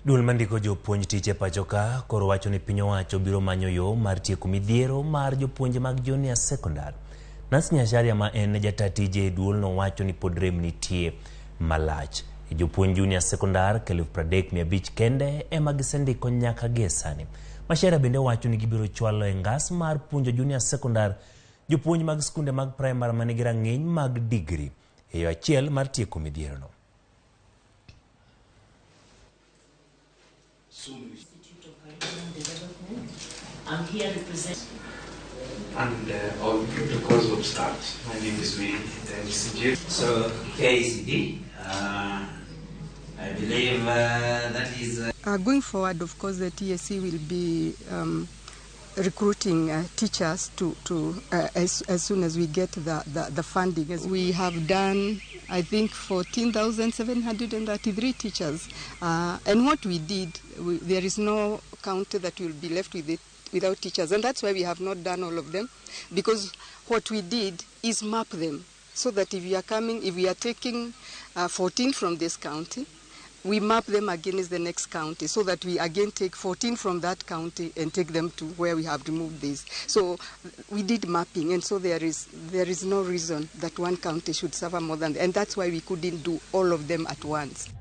Duol mandiko jopuonj tich e pacho ka koro wacho ni piny owacho biro manyo yo mar tieko midhiero mar jopuonje mag junior secondary. Nancy Macharia ma en jata tije e duolno wacho ni pod rem nitie malach. Jopuonj junior secondary 30,500 kende ema gisendiko nyaka gie sani. Macharia bende wacho ni gibiro chwalo e ngas mar puonjo junior secondary jopuonj mag skunde mag primary manigi rang'iny mag digri e yo achiel mar tieko midhierono. Institute of Curriculum Development. I'm here representing. And all protocols observed. My name is Willie, the MCG. So KICD, I believe that is. Going forward, of course, the TSC will be recruiting teachers to as soon as we get the funding. As we have done, I think, 14,733 teachers. And what we did, there is no county that will be left with it without teachers. And that's why we have not done all of them, because what we did is map them so that if we are coming, if we are taking 14 from this county, we map them against the next county so that we again take 14 from that county and take them to where we have removed this. So we did mapping, and so there is no reason that one county should suffer more than, and that's why we couldn't do all of them at once.